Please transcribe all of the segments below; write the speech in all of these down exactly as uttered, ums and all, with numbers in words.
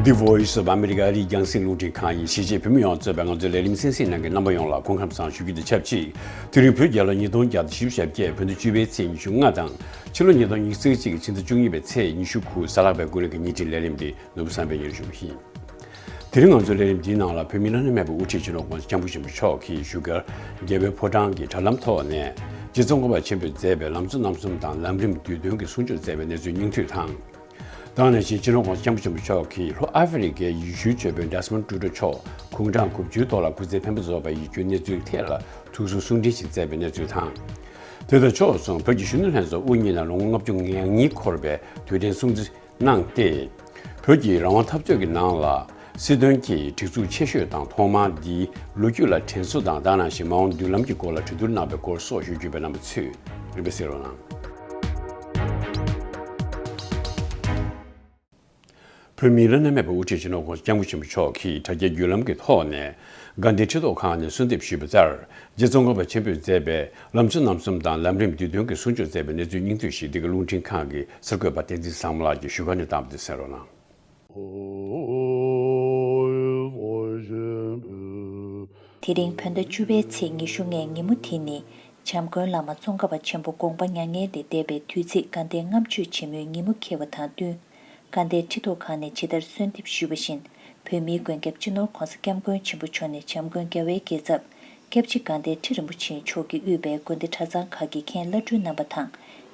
The Voice of America ཨ་རིའི་རྒྱང་སྲིང་རླུང་འཕྲིན་ཁང་ཡིན། གཞིས་བྱེས་བོད་མི་ཡོངས་གཙོས་པའི་ང་ཚོའི་ལས་རིམ་གསན་གཟིགས་གནང་མཁན་རྣམ་པ་ཡོངས་ལ་སྐུ་ཁམས་བཟང་ཞུ་རྒྱུ་དང་ཆབས་ཅིག་དེ་རིང་བོད་རྒྱལ་ལོ་ཉིས་སྟོང་བརྒྱ་དང་བཞི་བཅུ་ཞེ་བརྒྱད་བོད་ཟླ་བཅུ་པའི་ཚེས་ཉི་ཤུ་ལྔ་དང་། ཕྱི་ལོ་ཉིས་སྟོང་ཉི་ཤུ་རྩ་གཅིག་གི་ཕྱི་ཟླ་བཅུ་གཉིས་པའི་ཚེས་ཉི་ཤུ་དགུ་གཟའ་ལྷག་པའི་དགུན་གྱི་ཉིན་རེའི་ལས་རིམ་འདི་ནོར་བུ་བསམ་འཕེལ་གཉེར་ཞུ་བ་ཡིན། དེ་རིང་ང་ཚོའི་ལས་རིམ་འདིའི་ནང་ལ་བོད་མིའི་བླ་ན་མེད་པའི་དབུ་ཁྲིད་སྤྱི་ནོར་༸གོང་ས་༸སྐྱབས་མགོན་ཆེན་པོ་མཆོག་གིས་བཞུགས་སྒར་རྒྱལ་པོའི་ཕོ་བྲང་གི་དྲ་ལམ་ཐོག་ནས་རྗེ་ཙོང་ཁ་པ་ཆེན་པོས་མཛད་པའི་ལམ་གཙོ་རྣམ་གསུམ་དང་ལམ་རིམ་བསྡུས་དོན་གྱི་གསུང་ཆོས་མཛད་པའི་གནས་ཚུལ་སྙིང་བསྡུས་དང་། དེ་ནང་བཞིན་སྤྱི་ནོར་༸གོང་ས་༸སྐྱབས་མགོན་ཆེན་པོ་མཆོག་གིས་ལྷོ་ཨ་ཧྥེ་རི་ཁའི་ཡེ་ཤུའི་ཆོས་དཔོན་ཌེ་སི་མོན་ཊུ་ཌོ་མཆོག་དགུང་གྲངས་དགུ་བཅུའི་ཐོག་ལ་སྐུ་ཚེ་འཕེན་པ་རྫོགས་པའི་ཡིད་སྐྱོའི་གནས་ཚུལ་ཐད་ལ་ཐུགས་གསོ་གསུང་འཕྲིན་ཞིག་མཛད་པའི་གནས་ཚུལ་དང་། དེ་དང་ཕྱོགས་མཚུངས་བོད་ཀྱི་གཞོན་ནུ་ལྷན་ཚོགས་དབུ་བརྙེས་ནས་ལོ་ངོ་ལྔ་བཅུ་ང་གཉིས་འཁོར་བའི་དུས་དྲན་སྲུང་བརྩི་གནང་སྟེ། བོད་ཀྱི་རང་དབང་འཐབ་རྩོད་ཀྱི་ནང་ལ་སྲིད་དོན་གྱི་སྒྲིག་འཛུགས་ཆེ་ཤོས་དང་ཐོག་མར་འདིའི་ལོ་རྒྱུས་ལ་དྲན་གསོ་དང་། དེ་ནང་བཞིན་མ་འོངས་མདུན་ལམ་གྱི་སྐོར་ལ་གྲོས་བསྡུར་གནང་བའི་སྐོར་སོགས་ཞུ་རྒྱུ་ཡོད་པས་རྣམ་པ་ཚོས་རིམ་པས་གསན་རོགས་གནང་། བོད་མིའི་བླ་ན་མེད་པའི་དབུ་ཁྲིད་སྤྱི་ནོར་༸གོང་ས་༸སྐྱབས་མགོན་ཆེན་པོ་མཆོག་གིས་དྲ་རྒྱའི་བརྒྱུད་ལམ་གྱི་ཐོག་ནས་དགའ་ལྡན་ཁྲི་ཐོག་ཁང་ནས་གསོལ་འདེབས་ཞུས་པ་ལྟར། རྗེ་ཙོང་ཁ་པ་ཆེན་པོས་མཛད་པའི་ལམ་གཙོ་རྣམ་གསུམ་དང་ལམ་རིམ་བསྡུས་དོན་གྱི་གསུང་ཆོས་མཛད་པའི་གནས་ཚུལ་སྙིང་བསྡུས་ཤིག་འདི་ག་རླུང་འཕྲིན་ཁང་གི་གསར་འགོད་པ་བསྟན་འཛིན་བཟང་མོ་ལགས་ཀྱིས་བཞུགས་སྒར་ནས་བཏང་བ་དེ་གསན་རོགས་གནང་། དེ་རིང་བོད་ཟླ་བཅུ་པའི་ཚེས་ཉི་ཤུ་ལྔའི་ཉིན་མོ་དེ་ནི། བྱམས་མགོན་བླ་མ་ཙོང་ཁ་པ་ཆེན་པོ་དགོངས་པ་མྱ་ངན་ལས་འདས་པའི་དུས་ཚིགས་དགའ་ལྡན་ལྔ་མཆོད་ཆེན་མོའི་ཉིན་མོ་འཁེལ་བ་དང་བསྟུན། དགའ་ལྡན་ཁྲི་ཐོག་ཁང་ནས་ཇི་ལྟར་གསོལ་འདེབས་ཞུས་པ་བཞིན། བོད་མིའི་མགོན་སྐྱབས་སྤྱི་ནོར་༸གོང་ས་༸སྐྱབས་མགོན་ཆེན་པོ་མཆོག་ནས་བྱམས་མགོན་རྒྱལ་བའི་རྒྱལ་ཚབ། སྐྱབས་རྗེ་དགའ་ལྡན་ཁྲི་རིན་པོ་ཆེ་མཆོག་གིས་དབུས་པའི་དགོན་སྡེ་གྲྭ་ཚང་ཁག་གི་མཁན་བླ་སྤྲུལ་རྣམ་པ་དང་།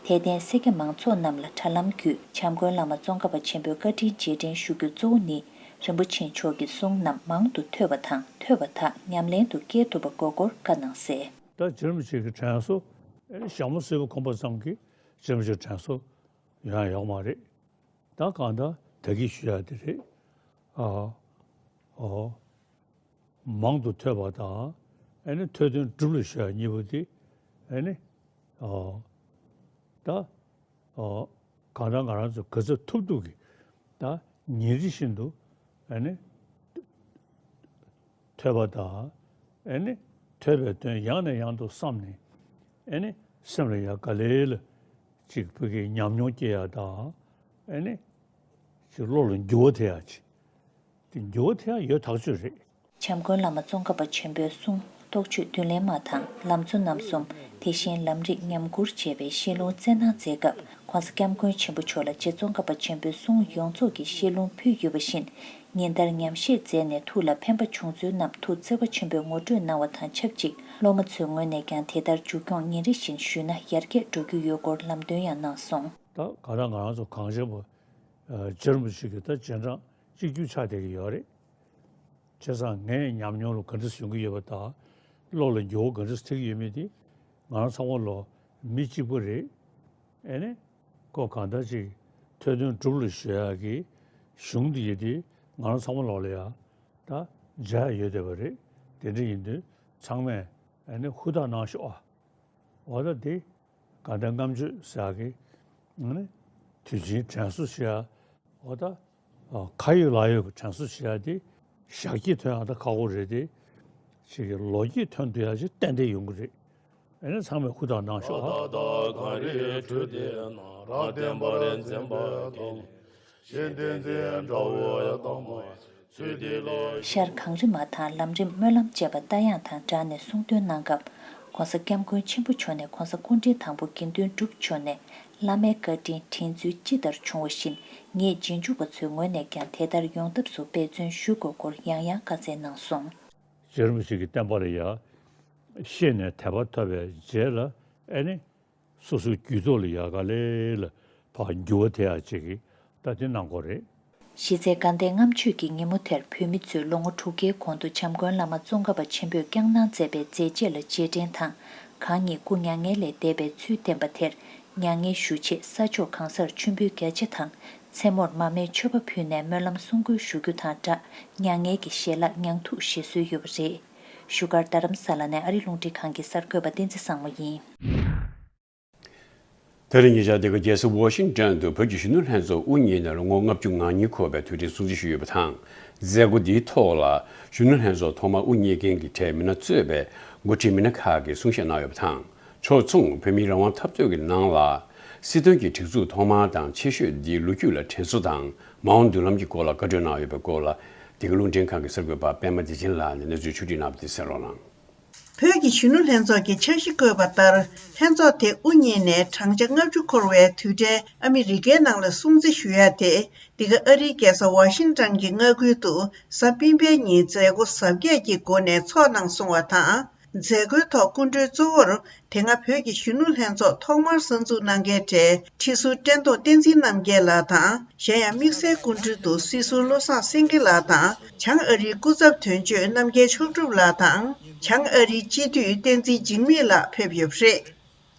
དད་ལྡན་སེར་སྐྱ་མང་ཚོགས་རྣམས་ལ་དྲ་ལམ་བརྒྱུད་བྱམས་མགོན་བླ་མ་ཙོང་ཁ་པ་ཆེན་པོའི་བཀའ་དྲིན་རྗེས་དྲན་ཞུ་རྒྱུ་གཙོ་བོ་ནི། རིན་པོ་ཆེ་མཆོག་གི་གསུང་རྣམས་མང་དུ་ཐོས་པ་དང་ཐོས་པ་དག་ཉམས་ལེན་དུ་བསྐྱལ་ཐུབ་པ་དགོས་སྐོར་བཀའ་གནང་གསལ། ད་རྗེ་རིན་པོ་ཆེ་གི་དྲན་གསོ་ཨེ་ནི་ཞྭ་མོ་སེར་པོ་གོན་པ་ཙམ་གྱིས་རྗེ་རིན་པོ་ཆེའི་དྲན་གསོ་ཡོང་ཡ་ཡོད་མ་རེད། ད་གང་ལྟར་ད་གིན་ཞུ་ཡ་དེ་རེད། ཨ། ཨོ། མང་དུ་ཐོས་པ་དང་། ཨེ་ནི་ཐོས་དོན་སྒྲུབ་ལ་གཞོལ་ཡ་གཉིས་པོ་དེ། ཨེ་ནི། ཨོ། ད། ཨོ། གང་ལྟར་ང་རང་ཚོ་ག་ཚོད་ཐུབ་ཐུབ་ཀྱིས་ད་ཉིན་རེ་བཞིན་དུ་ཨེ་ནི་ཐོས་པ་དང་། ཨེ་ནི་ཐོས་པའི་དོན་ཡང་ནས་ཡང་དུ་བསམ་ནས། ཨེ་ནི་སེམས་ལ་ཡ་ག་ལེ་ལ་ཅིག་བོད་ཀྱི་ཉམས་མྱོང་སྐྱེ་ཡ་དང་། ཨེ་ནི་ཅིག་བློ་ལ་འགྱུར་བ་ཐེབས་ཡ་ཅིག་དེ་འགྱུར་བ་དེ་ཡང་ཡོད་ཐག་ཆོད་རེད། བྱམས་མགོན་བླ་མ་ཙོང་ཁ་པ་ཆེན་པོའི་གསུང་རྟོགས་བརྗོད་མདུན་ལེགས་མ་དང་ལམ་གཙོ་རྣམ་གསུམ། དེ་བཞིན་ལམ་རིམ་ཉམས་མགུར་བཅས་པའི་བཤད་ལུང་སྩལ་གནང་མཛད་སྐབས་༸གོང་ས་༸སྐྱབས་མགོན་ཆེན་པོ་མཆོག་ལ་རྗེ་ཙོང་ཁ་པ་ཆེན་པོའི་གསུང་ཡོངས་རྫོགས་ཀྱི་བཤད་ལུང་ཕུལ་ཡོད་པ་བཞིན། ཉིན་ལྟར་ཉམས་བཞེས་མཛད་ནས་ཐུགས་ལ་ཕན་པ་བྱུང་ཚུལ་རྣམས་ཐུགས་བརྩེ་བ་ཆེན་པོས་ངོ་སྤྲོད་གནང་བ་དང་ཆབས་ཅིག་སློབ་མ་ཚོའི་ངོས་ནས་ཀྱང་དེ་ལྟར་མཇུག་སྐྱོང་ཉིན་རེ་བཞིན་ཞུས་ན་ཡར་རྒྱས་འགྲོ་རྒྱུ་ཡོད་སྐོར་ལམ་སྟོན་ཡང་གནང་སོང་། ད་ག་ད་ང་རང་ཚོ་གངས་ཅན་པ་རྗེ་རིན་པོ་ཆེ་གི་ད་རྗེས་འབྲང་གཅིག་གྱུར་ཆགས་བསྡད་ཀྱི་ཡོད་རེད། བྱས་ཙང་ངའི་ཉམས་མྱོང་ལ་ག་འདྲ་ཡོང་གི་ཡོད་པ་དང་། བློ་ལ་འགྱུར་བ་ག་འདྲ་ཐེབས་ཀྱི་ཡོད་མེད་དེ། ང་རང་ཚང་མ་ལོ་མི་གཅིག་པ་རེད། ཨེ་ནི། ཁོ་གང་ལྟར་ཅིག་ཐོས་དོན་སྒྲུབ་ལ་གཞོལ་ཡག་གི་གཞུང་འདི་ཡོད་དེ། ང་རང་ཚང་མ་ལོ་ལ་ཡ་ད་མཇལ་ཡག་ཡོད་བསྡད་པ་རེད། དེ་འདྲ་ཡིན་དུས་ཚང་མས་ཨེ་ནི་ཧུར་ཐག་གནང་ཤོག་ཨ། འོ་ད་དེ་ག་འདྲ་ལྔ་མཆོད་ཟེར་ཡག་གི་ཨེ་ནི་དུས་ཆེན་དྲན་གསོ་ཞུ་ཡག་འོ་ད། ཨ། ཁ་ཡོད་ལག་ཡོད་ཀྱི་དྲན་གསོ་བྱེད་ཡ་དེ་ཞག་གཅིག་ཐོན་ཡ་ད་ཁག་པོ་རེད་དེ། ཅིག་གི་ལོ་རྒྱུས་ཐོན་ཐུབ་ཡ་ཅིག་ཏན་ཏན་ཡོང་གི་རེད། ཨེ་ནས་ཚང་མས་ཧུར་ཐག་གནང་ཤོག་ཨ། ཤར་གངས་རི་མ་དང་ལམ་རིམ་སྨོན་ལམ་བཅས་པ་རྟ་དབྱངས་དང་སྦྲགས་ནས་གསུང་འདོན་གནང་སྐབས། ༸གོང་ས་༸སྐྱབས་མགོན་ཆེན་པོ་མཆོག་ནས་༸གོང་ས་སྐུ་ཕྲེང་དང་པོ་དགེ་འདུན་གྲུབ་མཆོག་ནས། བླ་མའི་བཀའ་དྲིན་དྲན་ཚུལ་ཅི་ལྟར་བྱུང་བ་བཞིན། ངེད་རྗེས་འཇུག་པ་ཚོའི་ངོས་ནས་ཀྱང་དེ་ལྟར་ཡོང་ཐབས་སུ་འབད་བརྩོན་ཞུ་དགོས་སྐོར་ཡང་ཡང་བཀའ་སྩལ་གནང་སོང་། རྗེ་རིན་པོ་ཆེ་གི་བསྟན་པ་ལ་ཡ་ཤེས་ནས་དད་པ་ཐོབ་པའི་རྗེས་ལ། ཨེ་ནི་སོ་སོའི་རྒྱུད་ཐོག་ལ་ཡ་ག་ལེ་ལ་ཕར་འགྱུར་བ་ཐེབས་ཡ་ཅིག་གི་ད་དེ་གནང་དགོས་རེད། གཞི་རྩའི་དགའ་ལྡན་ལྔ་མཆོད་ཀྱི་ཉིན་མོ་དེར་བོད་མི་ཚོས་ལོ་ངོ་དྲུག་བརྒྱའི་གོང་དུ་བྱམས་མགོན་བླ་མ་ཙོང་ཁ་པ་ཆེན་པོས་བསྐྱངས་གནང་མཛད་པའི་མཛད་རྗེས་ལ་རྗེས་དྲན་དང་། གང་ཉིད་སྐུ་མྱ་ངན་ལས་འདས་པའི་ཚུལ་བསྟན་པ་དེར་མྱ་ངན་ཞུ་ཆེད་ས་ཕྱོགས་གང་སར་མཆོད་འབུལ་རྒྱ་ཆེ་དང་། མཚན་མོར་མར་མེའི་མཆོད་པ་ཕུལ་ནས་སྨོན་ལམ་གསུང་འགོད་ཞུ་རྒྱུ་དང་སྦྲགས། མྱ་ངན་གྱི་ཞལ་ལག་མྱང་ཐུག་བཞེས་སྲོལ་ཡོད་པ་རེད། བཞུགས་སྒར་རྡ་རམ་ས་ལ་ནས་ཨ་རི་རླུང་འཕྲིན་ཁང་གི་གསར་འགོད་པ་བསྟན་འཛིན་བཟང་མོ་ཡིན། དེ་རིང་ཉེ་ཆར་འདི་ག་རྒྱལ་ས་ཝ་ཤིང་ཊོན་དུ་བོད་ཀྱི་གཞོན་ནུ་ལྷན་ཚོགས་དབུ་བརྙེས་ནས་ལོ་ངོ་ལྔ་བཅུ་ང་གཉིས་འཁོར་བའི་དུས་དྲན་སྲུང་བརྩི་ཞུས་ཡོད་པ་དང་། མཛད་སྒོ་འདིའི་ཐོག་ལ་གཞོན་ནུ་ལྷན་ཚོགས་ཐོག་མར་དབུ་བརྙེས་མཁན་གྱི་གྲས་མི་སྣ་གཙོས་པའི་འགོ་ཁྲིད་མི་སྣ་ཁག་གིས་གསུང་བཤད་གནང་ཡོད་པ་དང་། ཕྱོགས་མཚུངས་བོད་མིའི་རང་དབང་འཐབ་རྩོད་ཀྱི་ནང་ལ་ སྲིད་དོན་གྱི་སྒྲིག་འཛུགས་ཐོག་མ་དང་ཆེ་ཤོས་འདིའི་ལོ་རྒྱུས་ལ་དྲན་གསོ་དང་མ་འོངས་མདུན་ལམ་གྱི་སྐོར་ལ་བཀའ་འཁྲོལ་གནང་ཡོད་པའི་སྐོར་ལ། འདི་ག་རླུང་འཕྲིན་ཁང་གི་གསར་འགོད་པ་པད་མ་བདེ་ཆེན་ལགས་ནས་གནས་ཚུལ་ཕྱོགས་བསྒྲིགས་གནང་བ་དེ་གསན་རོགས་གནང་། བོད་ཀྱི་གཞོན་ནུ་ལྷན་ཚོགས་ཀྱིས་འཆར་གཞི་བཀོད་པ་ལྟར། ལྷན་ཚོགས་དེ་དབུ་བརྙེས་ནས་བགྲང་བྱ་ལྔ་བཅུ་འཁོར་བའི་དུས་དྲན་ཨ་མི་རི་ཀའི་ནང་ལ་སྲུང་བརྩི་ཞུ་ཡ་དེ། འདི་ག་ཨ་རིའི་རྒྱལ་ས་ཝ་ཤིང་ཊོན་གྱི་མངའ་ཁུལ་དུ་གཟའ་སྤེན་པའི་ཉིན་མཛད་སྒོ་གཟབ་རྒྱས་ཀྱི་སྒོ་ནས་འཚོགས་གནང་སོང་བ་དང་། མཛད་སྒོའི་ཐོག་སྐུ་མགྲོན་གཙོ་བོར་དེ་སྔ་བོད་ཀྱི་གཞོན་ནུ་ལྷན་ཚོགས་ཐོག་མར་གསར་འཛུགས་གནང་མཁན་གྲས་ཁྲི་ཟུར་བཀྲས་མཐོང་བསྟན་འཛིན་རྣམ་རྒྱལ་ལགས་དང་། གཞན་ཡང་དམིགས་བསལ་སྐུ་མགྲོན་དུ་སྲིད་ཟུར་བློ་བཟང་སེང་གེ་ལགས་དང་། བྱང་ཨ་རིའི་སྐུ་ཚབ་དོན་གཅོད་རྣམ་རྒྱལ་མཆོག་གྲུབ་ལགས་དང་། བྱང་ཨ་རིའི་སྤྱི་འཐུས་བསྟན་འཛིན་འཇིགས་མེད་ལགས་ཕེབས་ཡོད་པ་རེད།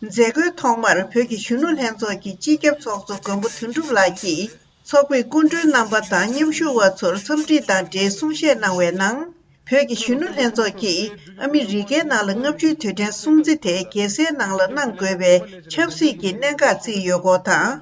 མཛད་སྒོའི་ཐོག་མར་བོད་ཀྱི་གཞོན་ནུ་ལྷན་ཚོགས་ཀྱི་སྤྱི་ཁྱབ་ཚོགས་གཙོ་མགོན་པོ་དོན་གྲུབ་ལགས་ཀྱིས། ཚོགས་པའི་སྐུ་མགྲོན་རྣམ་པ་དང་མཉམ་ཞུགས་པ་ཚོར་འཚམས་འདྲི་དང་འབྲེལ་གསུང་བཤད་གནང་བའི་ནང་། བོད་ཀྱི་གཞོན་ནུ་ལྷན་ཚོགས་ཀྱིས་ཨ་མི་རི་ཀའི་ནང་ལ་ལྔ་བཅུའི་དུས་དྲན་སྲུང་བརྩི་དེ་རྒྱལ་སའི་ནང་ལ་གནང་དགོས་པའི་ཆབ་སྲིད་ཀྱི་གནད་འགག་བརྩིས་ཡོད་སྐོར་དང་།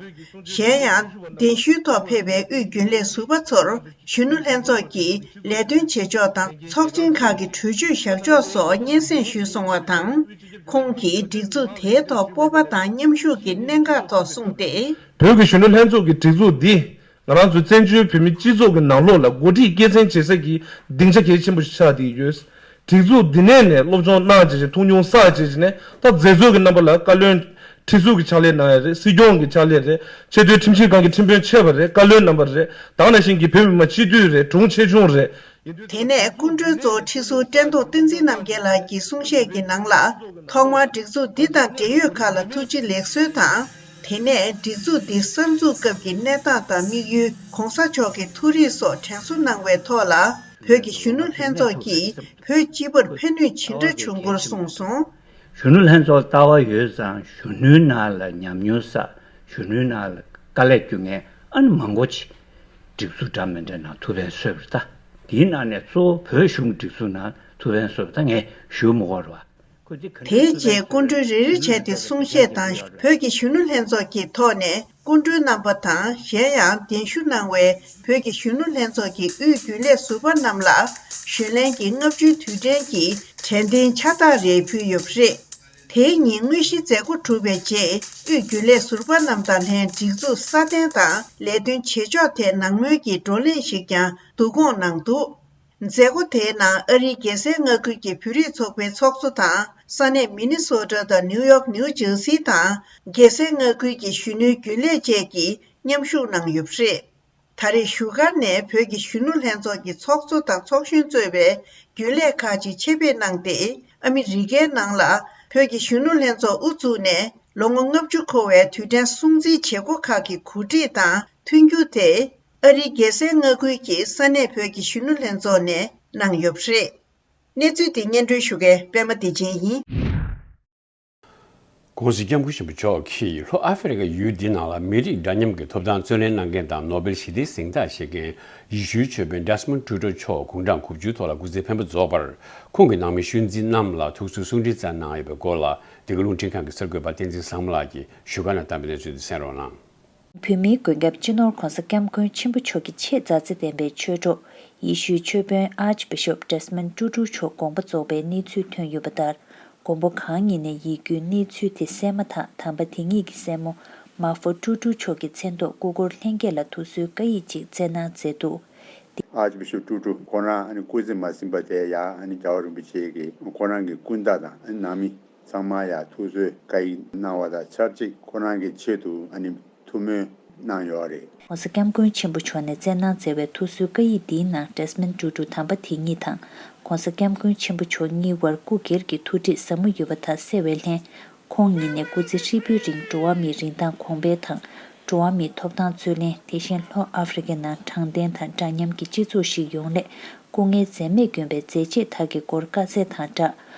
གཞན་ཡང་གདན་ཞུའི་ཐོག་ཕེབས་པའི་དབུས་རྒྱུན་ལས་ཟུར་པ་ཚོར་གཞོན་ནུ་ལྷན་ཚོགས་ཀྱི་ལས་དོན་བྱེད་ཕྱོགས་དང་ཚོགས་ཆེན་ཁག་གི་གྲོས་ཆོད་བཞག་ཕྱོགས་སོགས་སྙན་སེང་ཞུས་སོང་བ་དང་། ཁོང་གིས་སྒྲིག་འཛུགས་དེའི་ཐོག་སྤོབས་པ་དང་མཉམ་ཞུགས་ཀྱི་གནད་འགག་ཐོག་གསུངས་ཏེ། བོད་ཀྱི་གཞོན་ནུ་ལྷན་ཚོགས་ཀྱི་སྒྲིག་འཛུགས་འདི། ང་རང་ཚོའི་བཙན་བྱོལ་བོད་མིའི་སྤྱི་ཚོགས་ཀྱི་ནང་ལོགས་ལ་འགོ་ཁྲིད་སྐྱེད་སྲིང་བྱེད་ས་ཀྱི་སྡིངས་ཆ་གལ་ཆེན་པོ་ཞིག་ཆགས་བསྡད་ཡོད། སྒྲིག་འཛུགས་འདི་ནས་ནས་སློབ་སྦྱོང་གནང་བྱས་ནས་ཐུགས་མྱོང་བསགས་བྱས་ནས་ད་མཛད་གཙོ་གི་རྣམ་པ་ལ་བཀའ་བློན་ཁྲི་ཟུར་གྱི་ཕྱག་ལས་གནང་ཡ་རེད། སྲིད་སྐྱོང་གི་ཕྱག་ལས་རེད། ཆེས་མཐོའི་ཁྲིམས་ཞིབ་ཁང་གི་ཁྲིམས་དཔོན་ཆེ་བ་རེད། བཀའ་བློན་རྣམ་པ་རེད། ད་ག་ནང་བཞིན་གྱི་བོད་མི་མང་སྤྱི་འཐུས་རེད། དྲུང་ཆེ་ཆུང་རེད། དེ་ནས་སྐུ་མགྲོན་གཙོ་བོ་ཁྲི་ཟུར་བཀྲས་མཐོང་བསྟན་འཛིན་རྣམ་རྒྱལ་ལགས་ཀྱིས་གསུང་བཤད་ཀྱི་ནང་ལ། ཐོག་མར་སྒྲིག་འཛུགས་འདི་དང་འབྲེལ་ཡོད་ཁག་ལ་ཐུགས་རྗེ་ལེགས་གསོལ་དང་། དེ་ནས་སྒྲིག་འཛུགས་འདི་གསར་འཛུགས་སྐབས་ཀྱི་གནས་སྟངས་དང་དམིགས་ཡུལ། ྋགོང་ས་མཆོག་གི་ཐུགས་རེ་སོགས་དྲན་གསོ་གནང་བའི་ཐོག་ལ། བོད་ཀྱི་གཞོན་ནུ་ལྷན་ཚོགས་ཀྱིས་བོད་སྤྱི་པར་ཕན་ནུས་ཇི་འདྲ་བྱུང་སྐོར་གསུངས་སོང་། གཞོན་ནུ་ལྷན་ཚོགས་ལྟ་བ་ཡོད་ཙང་གཞོན་ནུའི་ནང་ལ་ཉམས་མྱོང་བསགས། གཞོན་ནུའི་ནང་ལ་དཀའ་ལས་སྐྱོན་མཁན་ཨ་ནི་མང་པོ་ཅིག་སྒྲིག་འཛུགས་འདྲ་མི་འདྲ་ནང་ཐུགས་ཕན་གསོས་པ་རེད་ད། དེའི་ནང་ནས་གཙོ་བོ་བོད་གཞུང་སྒྲིག་འཛུགས་ནང་ཐུགས་ཕན་གསོས་པ་ད་ངས་ཞུ་མི་དགོས་རེད་བ། ཁོ་ཚོས་ག་འདྲ་དེའི་རྗེས་སྐུ་མགྲོན་རེ་རེ་བྱས་ཏེ་གསུང་བཤད་དང་། བོད་ཀྱི་གཞོན་ནུ་ལྷན་ཚོགས་ཀྱི་ཐོག་ནས་སྐུ་མགྲོན་རྣམ་པ་དང་། གཞན་ཡང་གདན་ཞུ་གནང་བའི་བོད་ཀྱི་གཞོན་ནུ་ལྷན་ཚོགས་ཀྱི་དབུས་རྒྱུན་ལས་ཟུར་པ་རྣམས་ལ་གཞོན་ལྷན་གྱི་ལྔ་བཅུའི་དུས་དྲན་གྱི་དྲན་རྟེན་ཕྱག་རྟགས་རེ་ཕུལ་ཡོད་པ་རེད། དེའི་ཉིན་དངོས་གཞིའི་མཛད་སྒོ་གྲུབ་པའི་རྗེས། དབུས་རྒྱུན་ལས་ཟུར་པ་རྣམས་དང་ལྷན་སྒྲིག་འཛུགས་སྲ་བརྟན་དང་ལས་དོན་བྱེད་ཕྱོགས་ཐད་ནང་མོལ་གྱི་བགྲོ་གླེང་ཞིག་ཀྱང་བསྡུ་སྐོང་གནང་འདུག། མཛད་སྒོ་དེའི་ནང་ཨ་རིའི་རྒྱལ་སའི་མངའ་ཁུལ་གྱི་བོད་རིགས་ཚོགས་པའི་ཚོགས་གཙོ་དང་། ས་གནས་མི་ནི་སོ་ཊ་དང་ནིའུ་ཡོག་ནིའུ་ཇར་སི་དང་། རྒྱལ་སའི་མངའ་ཁུལ་གྱི་གཞོན་ནུའི་རྒྱུན་ལས་བཅས་ཀྱིས་མཉམ་ཞུགས་གནང་ཡོད་པ་རེད། ད་རེས་བཞུགས་སྒར་ནས་བོད་ཀྱི་གཞོན་ནུ་ལྷན་ཚོགས་ཀྱི་ཚོགས་གཙོ་དང་ཚོགས་གཞོན་གཙོས་པའི་རྒྱུན་ལས་ཁག་ཅིག་ཆེད་ཕེབས་གནང་སྟེ། ཨ་མི་རི་ཀའི་ནང་ལ་བོད་ཀྱི་གཞོན་ནུ་ལྷན་ཚོགས་དབུ་བཙུགས་ནས་ལོ་ངོ་ལྔ་བཅུ་འཁོར་བའི་དུས་དྲན་སྲུང་བརྩིའི་བྱེད་སྒོ་ཁག་གི་གོ་སྒྲིག་དང་མཐུན་འགྱུར་དེ། ཨ་རིའི་རྒྱལ་སའི་མངའ་ཁུལ་གྱི་ས་གནས་བོད་ཀྱི་གཞོན་ནུ་ལྷན་ཚོགས་ནས་གནང་ཡོད་པ་རེད། གནས་ཚུལ་དེ་སྙན་སྒྲོན་ཞུ་མཁན་པད་མ་བདེ་ཆེན་ཡིན། ྋགོང་ས་ྋསྐྱབས་མགོན་ཆེན་པོ་མཆོག་གིས་ལྷོ་ཨ་ཧྥེ་རི་ཁ་ཡུལ་འདི་ནང་ལ་མི་རིགས་འདྲ་མཉམ་གྱི་ཐོབ་ཐང་རྩོད་ལེན་གནང་མཁན་དང་ནོ་སྦེལ་ཞི་བདེའི་གཟེངས་རྟགས་བཞེས་མཁན་ཡེ་ཤུའི་ཆོས་དཔོན་ཌེ་སི་མོན་ཊུ་ཊོ་མཆོག་དགུང་གྲངས་དགུ་བཅུའི་ཐོག་ལ་སྐུ་ཚེ་འཕེན་པ་རྫོགས་པར། ཁོང་གི་ནང་མི་ཤུལ་འཛིན་རྣམས་ལ་ཐུགས་གསོའི་གསུང་འཕྲིན་བསྩལ་གནང་ཡོད་པའི་སྐོར་ལ། འདི་ག་རླུང་འཕྲིན་ཁང་གི་གསར་འགོད་པ་བསྟན་འཛིན་བཟང་མོ་ལགས་ཀྱིས་བཞུགས་སྒར་ནས་བཏང་བའི་གནས་ཚུལ་དེ་གསན་རོགས་གནང་། བོད་མིའི་མགོན་སྐྱབས་སྤྱི་ནོར་༧གོང་ས་༧སྐྱབས་མགོན་ཆེན་པོ་མཆོག་གི་ཆེས་མཛའ་བརྩེ་ལྡན་པའི་ཆོས་གྲོགས་ཡེ་ཤུའི་ཆོས་དཔོན་ཨར་ཅི་བི་ཤོབ་ཌེ་སི་མོན་ཊུ་ཊོ་མཆོག་དགོངས་པ་རྫོགས་པའི་གནས་ཚུལ་ཐོན་ཡོད་པ་ལྟར། མགོན་པོ་གང་ཉིད་ནས་ཡིད་སྐྱོའི་གནས་ཚུལ་དེ་གསན་མ་ཐག་དམ་པ་དེ་ཉིད་ཀྱི་སྲས་མོ་མར་ཕོ་ཊུ་ཊོ་མཆོག་གི་མཚན་ཐོག་སྐུ་འཁོར་ལྷན་རྒྱས་ལ་ཐུགས་གསོའི་བཀའ་ཡིག་ཅིག་བསྩལ་གནང་མཛད་འདུག། ཨར་ཅི་བི་ཤོབ་ཊུ་ཊོ་ཁོ་རང་ཨ་ནི་སྐུ་ཚེ་མ་ཟིན་པ་དེ་ཡང་ཨ་ནི་རྒྱལ་བ་རིན་པོ་ཆེ་གིས་ཁོ་རང་གི་སྐུ་ཟླ་དང་ཨ་ནི་ནང་མི་ཚང་མ་ཡང་ཐུགས་གསོའི་བཀའ་ཡིག་གནང་བ་དང་ཆབས་ཅིག་ཁོ་རང་གི་ཆེད་དུ་ཨ་ནི་ཐུགས་སྨོན་གནང་ཡོད་རེད། ྋགོང་ས་ྋསྐྱབས་མགོན་ཆེན་པོ་མཆོག་ནས་བསྩལ་གནང་མཛད་པའི་ཐུགས་གསོའི་བཀའ་ཡིག་འདིའི་ནང་ཌེ་སི་མོན་ཊུ་ཊོ་དམ་པ་དེ་ཉིད་དང་ྋགོང་ས་ྋསྐྱབས་མགོན་ཆེན་པོ་མཆོག་གཉིས་བར་སྐུ་སྒེར་གྱི་ཐུགས་འདྲིས་ཟབ་མོ་ཡོད་པ་དག་གསལ་བའི་ལྷན། ཁོང་ཉིད་ནས་སྐུ་ཚེ་ཧྲིལ་པོའི་རིང་འགྲོ་བ་མིའི་རིན་ཐང་གོང་འཕེལ་དང་། འགྲོ་བ་མིའི་ཐོབ་ཐང་རྩོད་ལེན། དེ་བཞིན་ལྷོ་ཨ་ཧྥེ་རི་ཁའི་ནང་དྲང་བདེན་དང་འདྲ་མཉམ་གྱི་སྤྱི་ཚོགས་ཤིག་ཡོང་སླད་སྐུ་ངལ་འཛེམས་མེད་བསྐྱོན་པའི་མཛད་རྗེས་དག་གི་སྐོར་བཀའ་སྩལ་དང་སྦྲགས།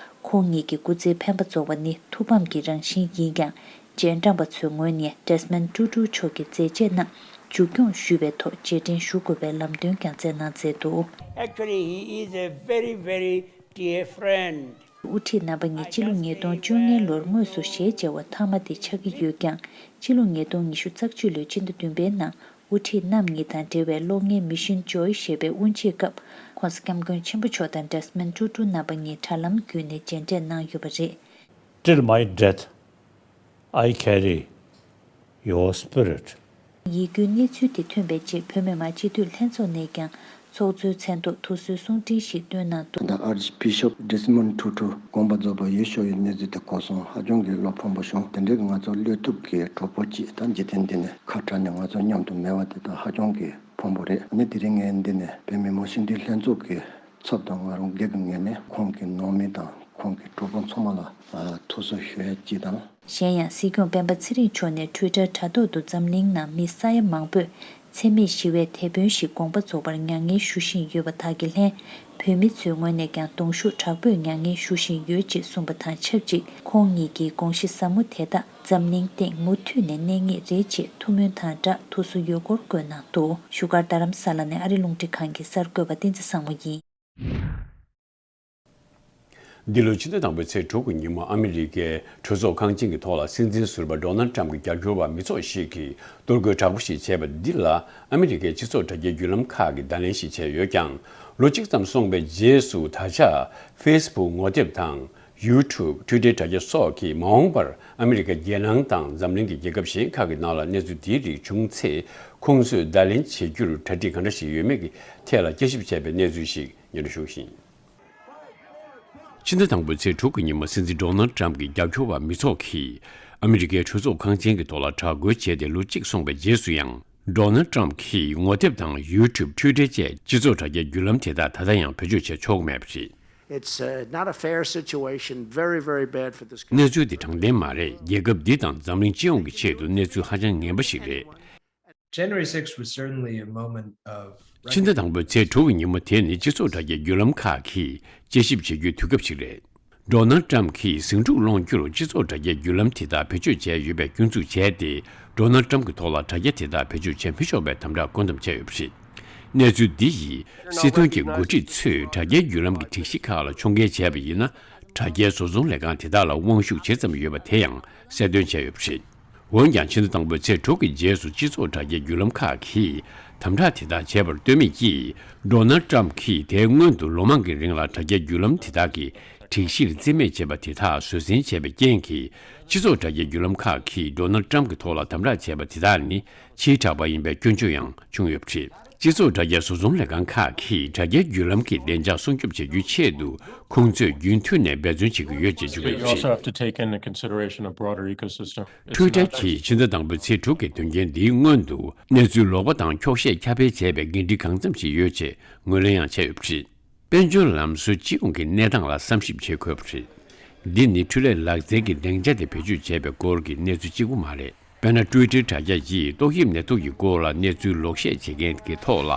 ཁོང་ཉིད་ཀྱི་སྐུ་ཚེའི་འཕེན་པ་རྫོགས་པ་ནི་ཐུགས་ཕམ་གྱི་རང་བཞིན་ཡིན་ཀྱང་། རྗེས་འབྲང་པ་ཚོའི་ངོས་ནས་ཌེ་སི་མོན་ཊུ་ཊོ་མཆོག་གི་མཛད་རྗེས་རྣམས་མཇུག་སྐྱོང་ཞུ་བའི་ཐོག་རྗེས་དྲན་ཞུ་དགོས་པའི་ལམ་སྟོན་ཀྱང་སྩལ་གནང་མཛད་འདུག། Actually, he is a very, very dear friend. དབུ་ཁྲིད་རྣམ་པ་གཉིས་སྤྱི་ལོ་ཉིས་སྟོང་བཅོ་ལྔའི་ལོར་དངོས་སུ་ཞལ་མཇལ་བ་མཐའ་མ་དེ་ཆགས་ཀྱི་ཡོད་ཀྱང་། སྤྱི་ལོ་ཉིས་སྟོང་ཉི་ཤུ་རྩ་གཅིག་ལོའི་སྤྱི་ཟླ་བདུན་པའི་ནང་དབུ་ཁྲིད་རྣམ་གཉིས་དང་འབྲེལ་བའི་གློག་བརྙན་Mission Joy ཞེས་པའི་དབུ་འབྱེད་སྐབས། ྋགོང་ས་ྋསྐྱབས་མགོན་ཆེན་པོ་མཆོག་དང་ཌེ་སི་མོན་ཊུ་ཊོ་རྣམ་པ་གཉིས་དྲ་ལམ་བརྒྱུད་ནས་མཇལ་འཕྲད་གནང་ཡོད་པ་རེད། Till my death, I carry Your spirit. ཡིད་སྐྱོའི་གནས་ཚུལ་དེ་ཐོན་པའི་རྗེས་བོད་མི་མང་སྤྱི་འཐུས་ལྷན་ཚོགས་ནས་ཀྱང་ཚོགས་གཙོའི་མཚན་ཐོག་ཐུགས་གསོའི་གསུང་འཕྲིན་ཞིག་བཏོན་གནང་འདུག་ད་ལྟ་Archbishop Desmond Tutu དགོངས་པ་རྫོགས་པ་ཡོད་ཤོག་ཡོད་གནས་ཚུལ་དེ་གོ་སོང་། ཧ་ཅང་གི་བློ་ཕམ་པོ་བྱུང་། དེ་འདྲའི་གི་ང་ཚོ་བློས་ཐུབ་ཀྱི་གྲོགས་པོ་གཅིག་ད་འཇིག་རྟེན་འདི་ནས་ཁ་བྲལ་ནས་ང་ཚོ་མཉམ་དུ་མེད་པ་དེ་ད་ཧ་ཅང་གི་ཕམ་པོ་རེད། ཨ་ནི་དེ་རིང་ངས་འདི་ནས་བོད་མི་མང་སྤྱི་འཐུས་ལྷན་ཚོགས་ཀྱི་ཚབ་དང་ང་རང་སྒེར་གྱི་ངོས་ནས་ཁོང་གི་ནང་མི་དང་ཁོང་གི་གྲོགས་པོ་ཚང་མ་ལ་ཐུགས་གསོ་ཞུ་ཡ་གཅིག་དང་། གཞན་ཡང་སྲིད་སྐྱོང་སྤེན་པ་ཚེ་རིང་མཆོག་ནས་ཊུའི་ཊར་དྲ་ཐོག་ཏུ་འཛམ་གླིང་ནང་མི་ས་ཡ་མང་པོས་འཚེ་མེད་ཞི་བའི་དེད་དཔོན་ཞིག་དགོངས་པ་རྫོགས་པར་མྱ་ངན་ཞུ་བཞིན་ཡོད་པ་དག་གི་ལྷན་བོད་མི་ཚོའི་ངོས་ནས་ཀྱང་གདུང་ཤུགས་དྲག་པོས་མྱ་ངན་ཞུ་བཞིན་ཡོད་ཅེས་གསུངས་པ་དང་ཆབས་ཅིག་ཁོང་ཉིད་ཀྱི་དགོངས་གཞི་ཟབ་མོ་དེ་དག་འཛམ་གླིང་སྟེང་མུ་མཐུད་ནས་གནས་ངེས་རེད་ཅེས་ཐུགས་སྨོན་དང་སྦྲགས་ཐུགས་གསོ་ཡོད་སྐོར་བཀོད་གནང་འདུག་བཞུགས་སྒར་རྡ་རམ་ས་ལ་ནས་ཨ་རི་རླུང་འཕྲིན་ཁང་གི་གསར་འགོད་པ་བསྟན་འཛིན་བཟང་མོ་ཡིན། འདི་ལོའི་ཕྱི་ཟླ་དང་པོའི་ཚེས་དྲུག་གི་ཉིན་མོ་ཨ་མི་རི་ཀའི་གྲོས་ཚོགས་ཁང་ཆེན་གྱི་ཐོག་ལ་སྲིད་འཛིན་ཟུར་པ་ཌོ་ནལ་ཊམ་གྱི་རྒྱབ་སྐྱོར་བ་མི་ཚོགས་ཤིག་གིས་གཏོར་རྒོལ་དྲག་པོ་ཞིག་བྱས་པ་འདི་ལ་ཨ་མི་རི་ཀའི་སྤྱི་ཚོགས་དྲ་རྒྱའི་བརྒྱུད་ལམ་ཁག་གིས་བརྡ་ལན་ཞིག་བྱས་ཡོད་ཀྱང་། ལོ་གཅིག་ཙམ་སོང་བའི་རྗེས་སུ་ད་ཆ་ཕེ་སི་བུག་ངོ་དེབ་དང་། ཡུ་ཊུབ། ཊུའི་ཊར་དྲ་རྒྱ་སོགས་ཀྱིས་མ་འོངས་པར་ཨ་མི་རི་ཀ་རྒྱལ་ནང་དང་འཛམ་གླིང་གི་རྒྱལ་ཁབ་གཞན་ཁག་གི་ནང་ལ་གནས་ཚུལ་དེའི་རིགས་བྱུང་ཚེ་ཁོང་ཚོས་བརྡ་ལན་བྱེད་རྒྱུར་གྲ་སྒྲིག་ག་འདྲ་ཞིག་ཡོད་མེད་ཀྱི་ཐད་ལ་དཔྱད་ཞིབ་བྱས་པའི་གནས་ཚུལ་ཞིག་སྙན་སྒྲོན་ཞུ་བཞིན། ཕྱི་ཟླ་དང་པོའི་ཚེས་དྲུག་གི་ཉིན་མོ་སྲིད་འཛིན་ཌོ་ནལ་ཊམ་གྱི་རྒྱབ་སྐྱོར་བ་མི་ཚོགས་ཀྱིས་ཨ་མི་རི་ཀའི་གྲོས་ཚོགས་ཁང་ཆེན་གྱི་ཐོག་ལ་དྲག་རྒོལ་བྱས་ཏེ་ལོ་གཅིག་སོང་བའི་རྗེས་སུ་ཡང་ཌོ་ནལ་ཊམ་གྱིས་ངོ་དེབ་དང་ཡུ་ཊུབ། ཊུའི་ཊར་བཅས་སྤྱི་ཚོགས་དྲ་རྒྱའི་བརྒྱུད་ལམ་དེ་དག་ད་ལྟ་ཡང་བེད་སྤྱོད་བྱེད་ཆོག་གི་མེད་པ་རེད། It's uh, not a fair situation, very, very bad for this country. གནས་ཚུལ་འདི་དྲང་བདེན་མ་རེད། རྒྱལ་ཁབ་འདི་དང་འཛམ་གླིང་སྤྱི་ཡོངས་ཀྱི་ཆེད་དུ་གནས་ཚུལ་ཧ་ཅང་ངན་པ་ཞིག་རེད། January sixth was certainly a moment of ཕྱི་ཟླ་དང་པོའི་ཚེས་དྲུག་གི་ཉིན་མོ་དེ་ནི་སྤྱི་ཚོགས་དྲ་རྒྱའི་བརྒྱུད་ལམ་ཁག་གིས་དཔྱད་ཞིབ་བྱེད་རྒྱུའི་དུས་སྐབས་ཤིག་རེད། ཌོ་ནལ་ཊམ་གྱིས་ཟིང་འཁྲུག་སློང་རྒྱུར་སྤྱི་ཚོགས་དྲ་རྒྱའི་བརྒྱུད་ལམ་དེ་དག་བེད་སྤྱོད་བྱས་ཡོད་པའི་སྐྱོན་འཛུགས་བྱས་ཏེ། ཌོ་ནལ་ཊམ་གྱི་ཐོག་ལ་དྲ་རྒྱ་དེ་དག་བེད་སྤྱོད་བྱེད་མི་ཆོག་པའི་དམ་དྲག་བཀོད་འདོམས་བྱས་ཡོད་པ་རེད། གནས་ཚུལ་འདི་ཡིས་སྲིད་དོན་གྱི་འགོ་ཁྲིད་ཚོས་དྲ་རྒྱའི་བརྒྱུད་ལམ་གྱི་སྒྲིག་གཞི་ཁག་ལ་ཕྱོགས་འགལ་བྱས་པ་ཡིན་ན། དྲ་རྒྱའི་བཟོ་ཚོང་ལས་ཁང་དེ་དག་ལ་དབང་ཤུགས་ཇི་ཙམ་ཡོད་པ་དེ་ཡང་གསལ་སྟོན་བྱས་ཡོད་པ་རེད། འོན་ཀྱང་ཕྱི་ཟླ་དང་པོའི་ཚེས་དྲུག་གི་རྗེས་སུ་སྤྱི་ཚོགས་དྲ་རྒྱའི་བརྒྱུད་ལམ་ཁག་གིས་དམ་དྲག་དེ་དག་བྱས་པར་ལྟོས་མེད་ཀྱིས། ཌོ་ནལ་ཊམ་གྱིས་དེའི་སྔོན་དུ་ལོ་མང་གི་རིང་ལ་དྲ་རྒྱའི་བརྒྱུད་ལམ་དེ་དག་གི་སྒྲིག་གཞིར་རྩིས་མེད་བྱས་པ་དེ་དག་བཟོད་བསྲན་བྱས་པའི་རྐྱེན་གྱིས། སྤྱི་ཚོགས་དྲ་རྒྱའི་བརྒྱུད་ལམ་ཁག་གིས་ཌོ་ནལ་ཊམ་གྱི་ཐོག་ལ་དམ་དྲག་བྱས་པ་དེ་དག་ནི་ཕྱིའི་དྲག་པ་ཡིན་པའི་སྐྱོན་བརྗོད་ཡང་བྱུང་ཡོད་པ་རེད། སྤྱི་ཚོགས་དྲ་རྒྱའི་བཟོ་ཚོང་ལས་ཁང་ཁག་གིས་དྲ་རྒྱའི་བརྒྱུད་ལམ་གྱི་བདེ་འཇགས་སྲུང་སྐྱོབ་བྱ་རྒྱུའི་ཆེད་དུ་ཁོང་ཚོས་རྒྱུན་མཐུད་ནས་འབད་བརྩོན་བྱེད་ཀྱི་ཡོད་ཅེས་བརྗོད་ཡོད་པ་རེད། But you also have to take into consideration a broader ecosystem. It's ཊུའི་ཊར་གྱིས་ཕྱི་ཟླ་དང་པོའི་ཚེས་དྲུག་གི་དོན་རྐྱེན་འདིའི་སྔོན་དུ་གནས་ཚུལ་ལོག་པ་དང་འཁྱོག་བཤད་ཁྱབ་སྤེལ་བྱས་པའི་འགན་འཁྲི་གང་འཚམ་ཞིག་ཡོད་ཅེས་ངོས་ལེན་ཡང་བྱས་ཡོད་པ་རེད། དཔལ་འབྱོར་ལམ་སྲོལ་སྤྱི་ཡོངས་ཀྱི་གནས་སྟངས་ལ་བསམ་ཞིབ་བྱེད་དགོས་པ་རེད། འདི་ནི་འཕྲུལ་ལས་ལག་རྩལ་གྱི་སྡིངས་ཆ་དེ་བེད་སྤྱོད་བྱས་པའི་སྐོར་གྱི་གནས་ཚུལ་གཅིག་པུ་མ་རེད། དཔེར་ན། ཊུའི་ཊར་དྲ་རྒྱ་ཡིས་ཏོག་དབྱིབས་ནད་དུག་གི་སྐོར་ལ་གནས་ཚུལ་ལོག་བཤད་བྱེད་མཁན་གྱི་ཐོག་ལ་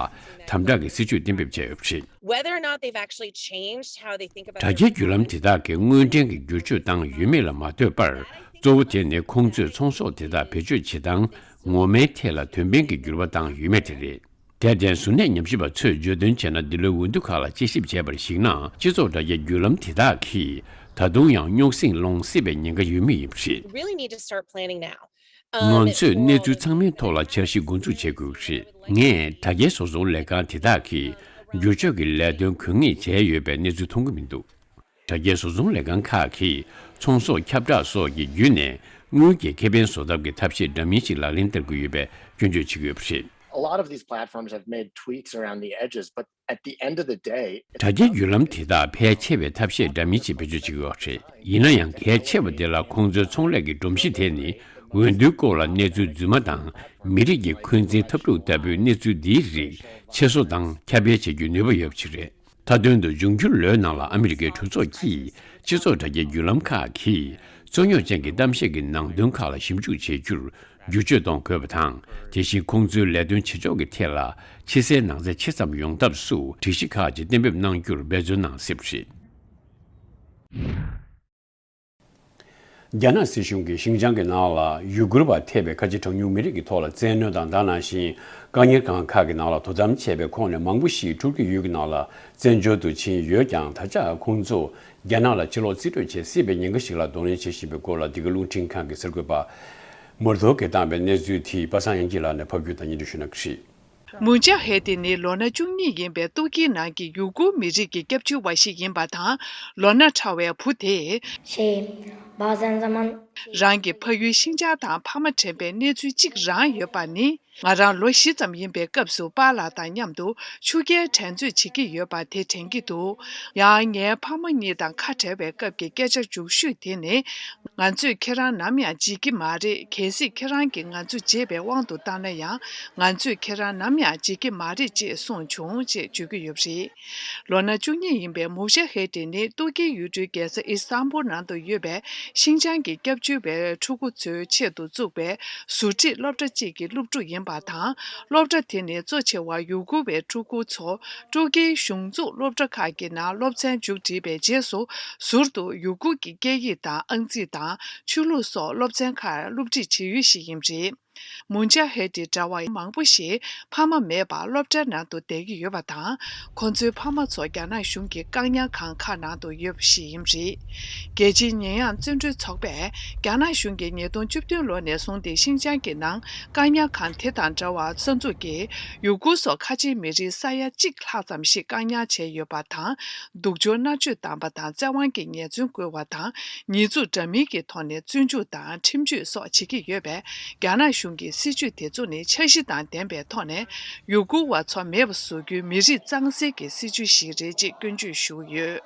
དམ་དྲག་གི་སྲིད་ཇུས་གཏན་འབེབས་བྱས་ཡོད་པ་རེད། Whether or not they've actually changed how they think about དྲ་རྒྱའི་བརྒྱུད་ལམ་དེ་དག་གིས་དངོས་འབྲེལ་གྱི་བསྒྱུར་བཅོས་བཏང་ཡོད་མེད་ལ་མ་ལྟོས་པར། གཙོ་བོ་དེ་ནི་ཁོང་ཚོས་ཚོང་ཟོག་དེ་དག་བེད་སྤྱོད་བྱེད་སྟངས་ངོ་མའི་ཐད་ལ་དོན་ཕན་གྱི་འགྱུར་བ་བཏང་ཡོད་མེད་དེ་རེད། དེར་བརྟེན། གཟུར་གནས་ཉམས་ཞིབ་པ་ཚོས་བརྗོད་དོན་བྱས་ན། འདི་ལོའི་འོས་བསྡུ་ཁག་ལ་དཔྱད་ཞིབ་བྱས་པར་གཞིགས་ན། སྤྱི་ཚོགས་དྲ་རྒྱའི་བརྒྱུད་ལམ་དེ་དག་གིས་ད་དུང་ཡང་རྙོག་ཟིང་སློང་སྲིད་པའི་ཉེན་ཁ་ཡོད་མུས་ཡིན་པ་རེད། Really need to start planning now. ང་ཚོས་གནས་ཚུལ་ཚང་མའི་ཐོག་ལ་འཆར་གཞི་འགོ་འཛུགས་བྱེད་དགོས་ཀྱི་རེད། ངས་དྲ་རྒྱའི་བཟོ་ཚོང་ལས་ཁང་དེ་དག་གིས་བསྒྱུར་བཅོས་ཀྱི་ལས་དོན་དགོས་ངེས་བྱས་ཡོད་པའི་གནས་ཚུལ་མཐོང་གི་མི་འདུག་དྲ་རྒྱའི་བཟོ་ཚོང་ལས་ཁང་ཁག་གིས་ཚོང་ཟོག་ཁྱབ་བསྒྲགས་སོགས་ཀྱི་བརྒྱུད་ནས་དངུལ་གྱི་ཁེ་ཕན་བཟོ་ཐབས་ཀྱི་ཐབས་ཤེས་འདྲ་མིན་ཞིག་ལག་ལེན་བསྟར་གྱི་ཡོད་པའི་སྐྱོན་བརྗོད་བྱེད་ཀྱི་ཡོད་པ་རེད། A lot of these platforms have made tweaks around the edges, but at the end of the day, དྲ་རྒྱའི་བརྒྱུད་ལམ་དེ་དག་ཕལ་ཆེ་བས་ཐབས་ཤེས་འདྲ་མིན་ཞིག་བེད་སྤྱོད་བྱེད་ཀྱི་ཡོད་རེད། ཡིན་ན་ཡང་། གལ་ཆེ་བ་དེ་ལ་ཁོང་ཚོའི་ཚོང་ལས་ཀྱི་སྒྲོམ་གཞི་དེ་ནི་འོས་བསྡུའི་སྐོར་ལ་གནས་ཚུལ་རྫུན་མ་དང་། མི་རིགས་ཀྱི་འཁོན་འཛིན་འཐབ་འཁྲུག་ལྟ་བུའི་གནས་ཚུལ་འདིའི་རིགས་ཕྱིར་བཟོ་དང་ཁྱབ་སྤེལ་བྱེད་རྒྱུའི་ནུས་པ་ཡོད་པ་ཞིག་རེད། མཐའ་དོན་དུ། འབྱུང་འགྱུར་ལོའི་ནང་ལ་ཨ་མི་རི་ཀའི་གྲོས་ཚོགས་ཀྱིས་སྤྱི་ཚོགས་དྲ་རྒྱའི་བརྒྱུད་ལམ་ཁག་གིས་རྩོད་རྙོག་ཅན་གྱི་གཏམ་བཤད་ཀྱི་ནང་དོན་ཁག་ལ་ཞིབ་འཇུག་བྱེད་རྒྱུར་བསྒྱུར་བཅོས་གཏོང་དགོས་པ་དང་། དེ་བཞིན་ཁོང་ཚོའི་ལས་དོན་བྱེད་ཕྱོགས་ཀྱི་ཐད་ལ་ཕྱི་གསལ་ནང་གསལ་ཆེ་ཙམ་ཡོང་ཐབས་སུ་སྒྲིག་གཞི་ཁག་ཅིག་གཏན་འབེབས་གནང་རྒྱུར་འབད་བརྩོན་གནང་སྲིད་པ་རེད། རྒྱ་ནག་སྲིད་གཞུང་གིས་ཤིན་ཅང་གི་ནང་ལ་ཡུ་གུར་བ་ཐེ་བའི་ཁ་ཆེ་གྲངས་ཉུང་མི་རིགས་ཀྱི་ཐོག་ལ་བཙན་གནོན་དང་། ད་ནང་བཞིན་དཀའ་ངལ་ཁང་ཁག་གི་ནང་ལ་དོ་དམ་བྱས་པའི་ཁོངས་ནས་མང་པོ་ཞིག་ཏུར་ཀི་ཡུལ་གྱི་ནང་ལ་བཙན་བྱོལ་དུ་ཕྱིན་ཡོད་ཀྱང་། ད་ཆ་ཁོང་ཚོ་རྒྱ་ནག་ལ་ཕྱིར་ལོག་རྩིས་སྤྲོད་བྱེད་སྲིད་པའི་ཉེན་ཁ་ཞིག་ལ་གདོང་ལེན་བྱེད་བཞིན་པའི་སྐོར་ལ། འདི་ག་རླུང་འཕྲིན་ཁང་གི་གསར་འགོད་པ་མུར་དོ་གིས་བཏང་བའི་གནས་ཚུལ་དེ་པ་སངས་དབྱངས་སྐྱིད་ལགས་ནས་ཕབ་སྒྱུར་དང་སྙན་སྒྲོན་ཞུ་གནང་གི་རེད། མུ་ཅཱ་ཧེ་ཏིན་ནི་ལོ་ན་བཅུ་གཉིས་ཡིན་པའི་ཏུར་ཀིའི་ནང་གི་ཡུ་གུར་མི་རིགས་ཀྱི་སྐྱབས་བཅོལ་བ་ཞིག་ཡིན་པ་དང་། ལོ་ན་ཕྲ་བའི་བུ་དེས། Şey, بعضا زمان རང་གི་ཕ་ཡུལ་ཤིན་ཅང་དང་ཕ་མ་དྲན་པའི་གནས་ཚུལ་གཅིག་རང་ཡོད་པ་ནི། ང་རང་ལོ་བཞི་ཙམ་ཡིན་པའི་སྐབས་སུ་པཱ་ལགས་དང་མཉམ་དུ་ཆུ་རྐྱལ་འགྲན་རྩོད་བྱེད་ཀྱི་ཡོད་པ་དེ་དྲན་གྱི་འདུག་ཡང་ངའི་ཕ་མ་གཉིས་དང་ཁ་བྲལ་བའི་སྐབས་ཀྱི་སྐད་ཆ་མཇུག་ཤོས་དེ་ནི། ང་ཚོས་ཁྱེད་རང་ནམ་ཡང་བརྗེད་ཀྱི་མ་རེད། གལ་སྲིད་ཁྱེད་རང་གིས་ང་ཚོ་བརྗེད་པའི་དབང་དུ་བཏང་ན་ཡང་། ང་ཚོས་ཁྱེད་རང་ནམ་ཡང་བརྗེད་ཀྱི་མ་རེད་ཅེས་གསུངས་བྱུང་ཅེས་བརྗོད་ཀྱི་ཡོད་པ་རེད། ལོ་ན་བཅུ་གཉིས་ཡིན་པའི་མུ་ཤ་ཧེ་ཏི་ནི་ཏུར་ཀིའི་ཡུལ་གྲུའི་རྒྱལ་ས་ཨི་སི་ཐན་བུལ་ནང་དུ་ཡོད་པའི་ཤིན་ཅང་གི་སྐྱབས་བཅོལ་བའི་ཕྲུ་གུ་ཚོའི་ཆེད་དུ་བཙུགས་པའི་ཟུར་ཁྲིད་སློབ་གྲྭ་གཅིག་གི་སློབ་ཕྲུག་ཡིན་པ་དང་། སློབ་གྲྭ་དེ་ནི་གཙོ་ཆེ་བ་ཡུ་གུར་བའི་ཕྲུ་གུ་ཚོ་ཏུར་ཀིའི་གཞུང་བཙུགས་སློབ་གྲྭ་ཁག་གི་ནང་སློབ་ཚན་མཇུག་བསྒྲིལ་བའི་རྗེས་སུ། ཟུར་དུ་ཡུ་གུར་གྱི་སྐད་ཡིག་དང་ཨང་རྩིས་དང་ཆོས་ལུགས་སོགས་སློབ་ཚན་ཁག་སློབ་ཁྲིད་བྱེད་ཡུལ་ཞིག་ཡིན་པ་རེད། མུན་ཅ་ཧེ་ཏི་འདྲ་བ་མང་པོ་ཞིག་ཕ་མ་མེད་པར་སློབ་གྲྭའི་ནང་དུ་བསྡད་ཀྱི་ཡོད་པ་དང་། ཁོ་ཚོའི་ཕ་མ་ཚོ་རྒྱ་ནག་གཞུང་གི་བཀག་ཉར་ཁང་ཁག་ནང་དུ་ཡོད་པ་ཞིག་ཡིན་པ་རེད། རྒྱལ་སྤྱིའི་ཉེས་ཡངས་བཙོན་གྲོལ་ཚོགས་པས་རྒྱ་ནག་གཞུང་གིས་ཉིས་སྟོང་བཅུ་བདུན་ལོ་ནས་བཟུང་སྟེ་ཤིན་ཅང་གི་ནང་བཀག་ཉར་ཁང་དེ་དང་འདྲ་བ་གསར་འཛུགས་ཀྱིས་ཡུ་གུར་སོགས་ཁ་ཆེའི་མི་རིགས་ས་ཡ་གཅིག་ལྷག་ཙམ་ཞིག་བཀག་ཉར་བྱས་ཡོད་པ་དང་། སྡུག་སྦྱོང་མནར་གཅོད་བཏང་པ་དང་བཙན་དབང་གིས་ཉེས་རྫུན་བཀོལ་བ་དང་། ཉེས་འཛུགས་འདྲ་མིན་གྱི་ཐོག་ནས་བཙོན་འཇུག་དང་ཁྲིམས་གཅོད་སོགས་བྱེད་ཀྱི་ཡོད་པས། རྒྱ་ནག་གཞུང་གི་སྲིད་བྱུས་དེ་ཚོ་ནི་འཆར་གཞི་དང་ལྡན་པའི་ཐོག་ནས་ཡུ་གུར་བ་ཚོ་མེད་པ་བཟོ་རྒྱུའི་མི་རིགས་གཙང་སེལ་གྱི་སྲིད་བྱུས་ཤིག་རེད་ཅེས་སྐྱོན་བརྗོད་ཞུས་ཡོད།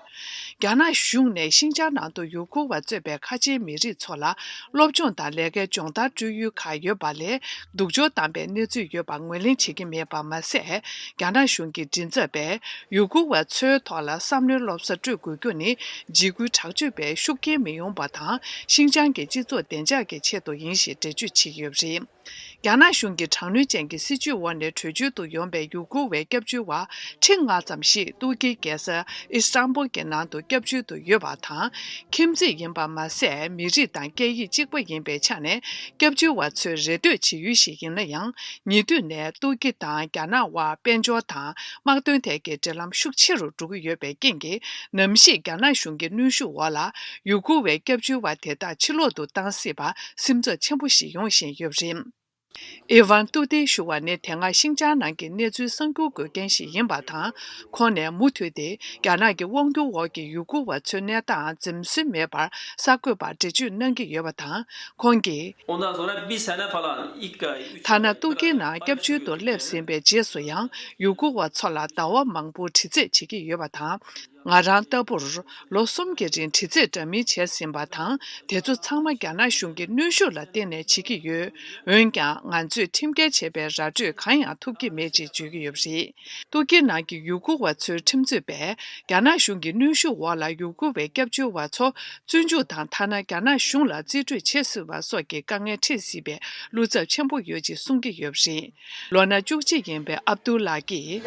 རྒྱ་ནག་གཞུང་ནས་ཤིན་ཅང་ནང་དུ་ཡུ་གུར་བ་གཙོས་པའི་ཁ་ཆེའི་མི་རིགས་ཚོ་ལ་སློབ་སྦྱོང་དང་ལས་ཀའི་སྦྱོང་བརྡར་སྤྲོད་ཡུལ་ཁག་ཡོད་པ་ལས། སྡུག་སྦྱོང་བཏང་པའི་གནས་ཚུལ་ཡོད་པ་ངོས་ལེན་བྱེད་ཀྱི་མེད་པ་མ་ཟད། རྒྱ་ནག་གཞུང་གི་མགྲིན་ཚབ་པས་ཡུ་གུར་བ་ཚོའི་ཐོག་ལ་བསམ་བློའི་སློབ་གསོ་སྤྲོད་དགོས་རྒྱུ་ནི་འཇིགས་སྐུལ་དྲག་སྤྱོད་པའི་ཤུགས་རྐྱེན་མི་ཡོང་པ་དང་། ཤིན་ཅང་གི་སྤྱི་ཚོགས་བདེ་འཇགས་ཀྱི་ཆེད་དུ་ཡིན་ཞེས་འགྲེལ་བརྗོད་བྱེད་ཀྱི་ཡོད་པ་རེད། རྒྱ་ནག་གཞུང་གི་དྲག་གནོན་ཅན་གྱི་སྲིད་བྱུས་འོག་ནས་བྲོས་བྱོལ་དུ་ཡོང་པའི་ཡུ་གུར་བའི་སྐྱབས་བཅོལ་བ་ཁྲི་ལྔ་ཙམ་ཞིག་ཏུར་ཀིའི་རྒྱལ་ས་ཨི་སི་ཐན་བུལ་གྱི་ནང་དུ་སྐྱབས་བཅོལ་དུ་ཡོད་པ་དང་། ཁྱིམ་མཚེས་ཡིན་པ་མ་ཟད། མི་རིགས་དང་སྐད་ཡིག་གཅིག་པ་ཡིན་པའི་ཆ་ནས་སྐྱབས་བཅོལ་བ་ཚོའི་རེ་ལྟོས་བྱེད་ཡུལ་ཞིག་ཡིན་ན་ཡང་། ཉེ་དུས་ནས་ཏུར་ཀི་དང་རྒྱ་ནག་དབར་དཔལ་འབྱོར་དང་དམག་དོན་ཐད་ཀྱི་འབྲེལ་ལམ་ཤུགས་ཆེ་རུ་འགྲོ་གི་ཡོད་པའི་རྐྱེན་གྱིས། ནམ་ཞིག་རྒྱ་ནག་གཞུང་གི་གནོན་ཤུགས་འོག་ལ་ཡུ་གུར་བའི་སྐྱབས་བཅོལ་བ་དེ་དག་ཕྱིར་ལོག་ཏུ་བཏང་སྲིད་པ་སེམས་འཚབ་ཆེན་པོ་ཞིག་ཡོང་བཞིན་ཡོད་པ་རེད། ཨི་ཝན་ཏུ་ཏི་ཞུ་བ་ནི་དེ་སྔ་ཤིན་ཅང་ནང་གི་གནས་ཚུལ་གསར་འགྱུར་འགོད་མཁན་ཞིག་ཡིན་པ་དང་། ཁོང་ནས་མུ་མཐུད་དེ་རྒྱ་ནག་གི་དབང་སྒྱུར་འོག་གི་ཡུ་གུར་བ་ཚོའི་གནས་སྟངས་འཛེམ་ཟོན་མེད་པར་གསར་འགོད་པར་འགྲེལ་བརྗོད་གནང་གི་ཡོད་པ་དང་། ཁོང་གིས། ཐ་ན་ཏུར་ཀིའི་ནང་སྐྱབས་བཅོལ་དུ་སླེབས་ཟིན་པའི་རྗེས་སུ་ཡང་ཡུ་གུར་བ་ཚོ་ལ་ཟླ་བ་མང་པོར་དྲི་རྩད་བྱེད་ཀྱི་ཡོད་པ་དང་། ང་རང་ལྟ་བུར་ལོ་གསུམ་གྱི་རིང་དྲི་རྩད་འདྲ་མིན་བྱས་ཟིན་པ་དང་། དེ་ཚོ་ཚང་མ་རྒྱ་ནག་གཞུང་གི་གནོན་ཤུགས་ལ་བརྟེན་ནས་བྱེད་ཀྱི་ཡོད། འོན་ཀྱང་ང་ཚོས་ཁྲིམས་འགལ་བྱས་པའི་ར་སྤྲོད་གང་ཡང་ཐོབ་ཀྱི་མེད་ཅེས་བརྗོད་ཀྱི་ཡོད་པ་རེད། ཏུར་ཀི་ནང་གི་ཡུ་གུར་བ་ཚོའི་ཁྲིམས་རྩོད་པས་རྒྱ་ནག་གཞུང་གི་གནོན་ཤུགས་འོག་ལ་ཡུ་གུར་བའི་སྐྱབས་བཅོལ་བ་ཚོ་བཙོན་འཇུག་དང་། ཐ་ན་རྒྱ་ནག་གཞུང་ལ་རྩིས་སྤྲོད་བྱེད་སྲིད་པ་སོགས་ཀྱི་དཀའ་ངལ་འཕྲད་སྲིད་པའི་བློ་འཚབ་ཆེན་པོ་ཡོད་ཅེས་གསུང་གི་ཡོད་པ་རེད། ལོ་ན་བཅུ་གཅིག་ཡིན་པའི་ཨབ་ཏུ་ལ་གིས།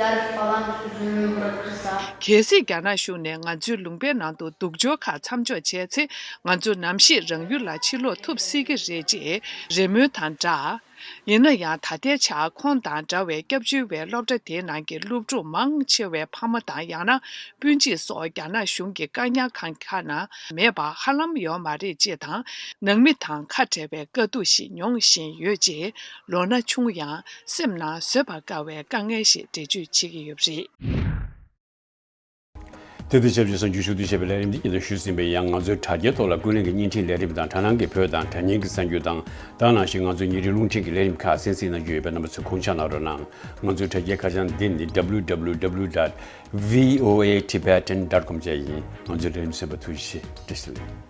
གལ་སྲིད་རྒྱ་ནག་གཞུང་ནས་ང་ཚོའི་ལུང་པའི་ནང་དུ་སྡུག་སྦྱོང་ཁག་མཚམས་འཇོག་བྱས་ཚེ། ང་ཚོ་ནམ་ཞིག་རང་ཡུལ་ལ་ཕྱིར་ལོག་ཐུབ་སྲིད་ཀྱི་རེད་ཅེས་རེ་སྨོན་དང་སྦྲགས། ཡིན་ན་ཡང་། ད་ལྟའི་ཆར་ཁོང་དང་འདྲ་བའི་སྐྱབས་བཅོལ་བའི་སློབ་གྲྭ་དེའི་ནང་གི་སློབ་ཕྲུག་མང་ཆེ་བའི་ཕ་མ་དང་། ཡང་ན་སྤུན་མཆེད་སོགས་རྒྱ་ནག་གཞུང་གི་བཀག་ཉར་ཁང་ཁག་ནང་མེད་པ་ཧ་ལམ་ཡོད་མ་རེད་ཅེས་དང་། ནང་མི་དང་ཁ་བྲལ་བའི་དཀའ་སྡུག་ཞིག་མྱོང་བཞིན་ཡོད་ཅེས། ལོ་ན་ཆུང་ཡང་སེམས་ནང་བཟོད་པར་དཀའ་བའི་དཀའ་ངལ་ཞིག་འགྲེལ་བརྗོད་བྱེད་ཀྱི་ཡོད་པ་རེད། དེ་དང་ཆབས་ཅིག་གསར་འགྱུར་ཞུ་གཏུག་བྱས་པའི་ལས་རིམ་འདི་སྙན་སྒྲོན་ཞུས་ཟིན་པས། ཡང་ང་ཚོའི་དྲ་རྒྱའི་ཐོག་ལ་ཀུན་གླེང་གི་བརྙན་འཕྲིན་ལས་རིམ་དང་། དྲ་སྣང་གི་བོད་དང་དྲ་བརྙན་གྱི་གསར་འགྱུར་དང་། ད་ག་ནང་བཞིན་ང་ཚོའི་ཉིན་རེའི་རླུང་འཕྲིན་གྱི་ལས་རིམ་ཁག་གསན་གཟིགས་གནང་རྒྱུ་ཡོད་པས། རྣམ་པ་ཚོས་ཁུངས་བཅངས་གནང་རོགས་གནང་། ང་ཚོའི་དྲ་རྒྱའི་ཁ་བྱང་འདི་ནི་W W W dot V O A Tibetan dot com བཅས་ཡིན། ང་ཚོའི་ལས་རིམ་གསན་པར་ཐུགས་རྗེ་ཆེ། བཀྲ་ཤིས་བདེ་ལེགས།